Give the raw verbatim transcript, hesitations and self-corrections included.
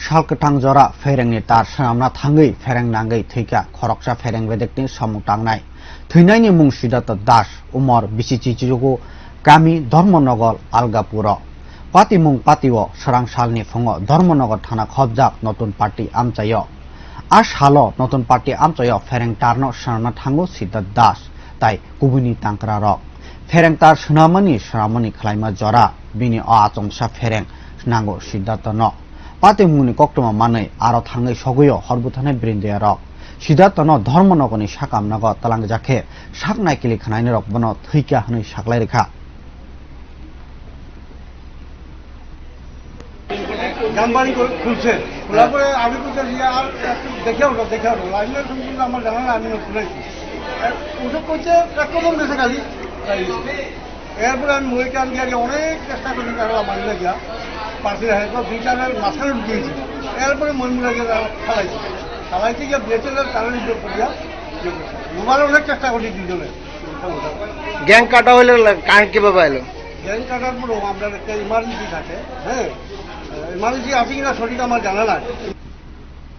Sal kwthang jora pherengni tar swnamna thangwi phereng nangwi thwikha khoroksa phereng bedekni samung tangnai. Thwinaini mung Siddhartha Das, umor bisi chichirugo, kami Dharmanagar, Algapuro. Patimung patio swrang salni phungo Dharmanagar thana khobjak notun party amchaio. A salo notun party amchaio phereng tarno swnamna thango Siddhartha Das tai kubuni tangkrarok. Phereng tar swnamani swnamani khlaima jora bini o achomsa phereng nango Siddharthano. Patimungni koktwma manwi aro thangwi sogwio hor bwthanai brindoyarok. Siddharthano Dharmanagarni sakamnago twlangjak khe sak naikili khwnainirok bono thwikha hwnwi saklai rwkha. জামবানি করে খুলছে। খোলার পরে আমি বলছি যে আর একটু দেখে ওঠো, দেখে ওঠো। লাইনের সম্পর্কে আমার জানা না, আমি শুনেছি। ওসব করছে, এক কদম গেছে খালি। তাই এরপরে আমি মহিলাকে আমি আগে অনেক চেষ্টা করি, তারা আমার নিয়ে গিয়া পাশে হয়তো দুই চার মাঝখানে ঢুকিয়েছি। এরপরে মহিলাকে তারা ফালাইছে। ফালাইতে গিয়ে বেঁচে গেলে তারা নিজে করিয়া ইয়ে করছে। মোবাইল অনেক চেষ্টা করছি দুজনে। গ্যাং কাটা হইলে কারেন্ট কিভাবে এলো? গ্যাং কাটার পরেও আমরা একটা ইমার্জেন্সি থাকে, হ্যাঁ, ইমার্জেন্সি আছে কিনা সঠিক আমার জানা নাই।